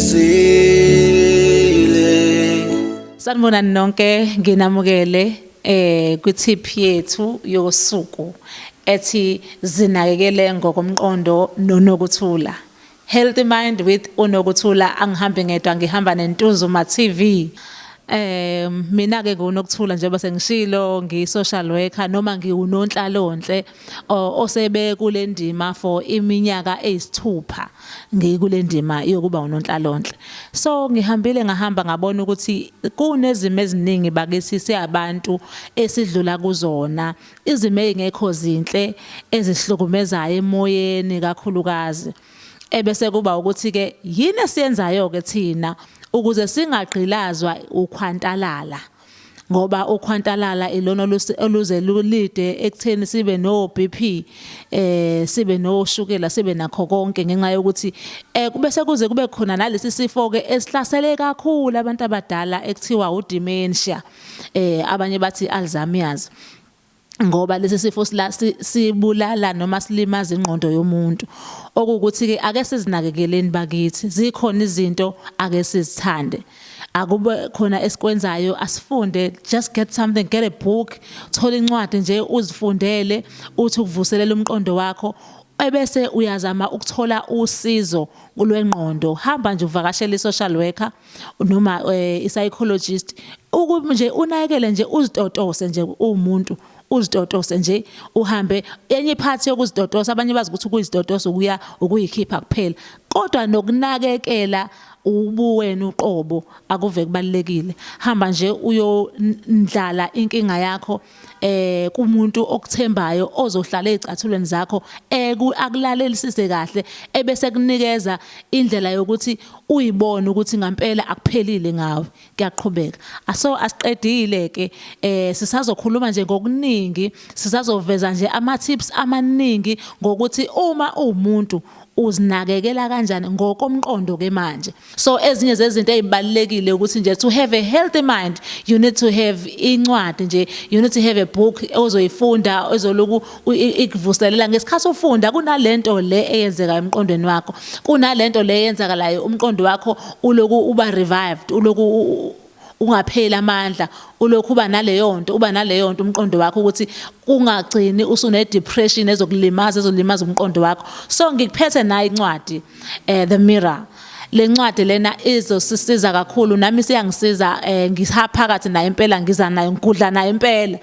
Sengizile. Sanibonani nonke, nginamukele kwi-tip yethu yosuku ethi zinakekele ngokomqondo noNokuthula. Healthy Mind with uNokuthula. Angihambi ngedwa, ngihamba neNtuzuma TV. Mina ke nguNokuthula, njengoba sengishilo, ngiyi-social worker noma ngiwunonhlalonhle osebe kule ndima for iminyaka 6 ngikule ndima yokuba unonhlalonhle. So ngihambile, ngahamba, ngabona ukuthi kunezimo eziningi bakithi siyabantu esidlula kuzona, izimo ezingekho zinhle ezihlukumezayo emoyeni kakhulukazi. Ebese kuba ukuthi ke yini esiyenzayo ke thina ukuze singagqilazwa ukhwantalala, ngoba ukhwantalala ilona oluze lulide ekutheni sibe no BP, sibe noshukela, sibe nakho konke, ngenxa yokuthi bese kuze kube khona nalesi sifo ke esihlasele kakhulu abantu abadala ekuthiwa udementia, abanye bathi Alzheimer's, ngoba lesi sifo sibulala noma silimaza ingqondo yomuntu. Okuwukuthi ke ake sizinakekeleni bakithi, zikhona izinto ake sizithande, akube khona esikwenzayo, asifunde. Just get something, get a book, thola incwadi nje uzifundele, uthi ukuvuselela umqondo wakho, ebese uyazama ukuthola usizo lwengqondo. Hamba nje uvakashele i-social worker noma i-psychologist, nje unakekele nje, uzitotose nje uwumuntu, uzitotose nje uhambe. Enye iphathi yokuzitotosa, abanye bazi ukuthi ukuzitotosa ukuya ukuyikhipha kuphela, kodwa nokunakekela ubuwena uqobo akuve kubalekile. Hamba nje uyondlala inkinga yakho kumuntu okuthembayo ozohlala ezicathulweni zakho, akulalelisise kahle, ebese kunikeza indlela yokuthi uyibone ukuthi ngempela akuphelile ngawe, kuyaqhubeka. Aso asiqedile ke, sisazokhuluma nje ngokuningi, sisazoveza nje ama tips amaningi ngokuthi uma uwumuntu uzinakekela kanjani ngokomqondo ke manje. So ezinye zezinto ezibalulekile ukuthi nje to have a healthy mind, you need to have incwadi nje, you need to have a book ozoyifunda ezoloku ikuvuselela ngesikhathi ufunda. Kunalento le eyenzeka emqondweni wakho, kunalento le eyenzakalayo, umqondo wakho uloku uba revived, uloku ungapheli amandla, ulokhu uba naleyo nto, uba naleyo nto umqondo wakho, ukuthi ungagcini usune depression ezokulimaza, ezolimaza umqondo wakho. So ngikuphethe nayo incwadi, The Mirror. Le ncwadi lena izosisiza kakhulu, nami siyangisiza, ngisaphakathi nayo impela, ngiza nayo, ngigudla nayo impela.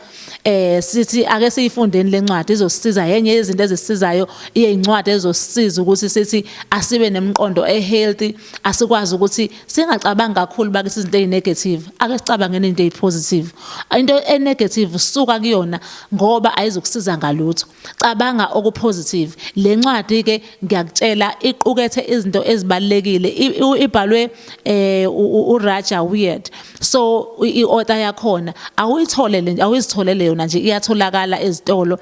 Sithi ake siyifundeni le ncwadi, izosisiza. Yenye yezinto ezisizayo iyincwadi ezosisiza ukuthi sithi asibe nemiqondo ehealthy, asikwazi ukuthi singacabangi kakhulu bakithi izinto ezinegative, ake sicabangeni into ezipositive. Into enegative suka kuyona ngoba ayizukusiza ngalutho, cabanga okupositive. Le ncwadi ke ngiyakutshela iqukethe izinto ezibalekile, ibhalwe uRoger Weird. So i-author yakhona awuyithole le, awuyizitholele yona nje, iyatholakala ezitolo.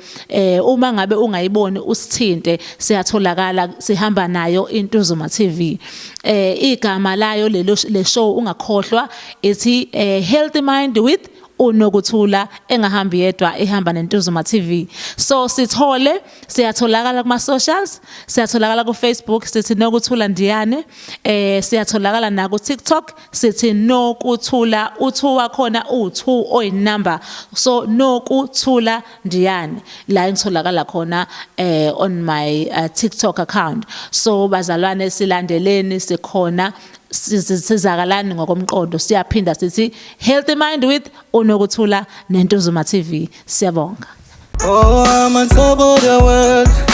Uma ngabe ungayiboni usithinte, siyatholakala, sihamba nayo Intuzuma TV. Igama layo lelo le show, ungakhohlwa, ithi Healthy Mind with uNokuthula, engahambi yedwa, ehamba neNtuzuma TV. So sithole, siyatholakala kuma socials, siyatholakala ku Facebook, sithi Nokuthula Ndiyane. Siyatholakala na ku TikTok, sithi Nokuthula, u2 wakhona u2 oyinumber, so Nokuthula Ndiyane la engitholakala khona on my TikTok account. So bazalwane, silandeleni, sikhona, sizakalani ngokomqondo. Siyaphinda sithi Healthy Mind with uNokuthula neNtuzuma TV. Siyabonga. Oh, I'm on top of the world.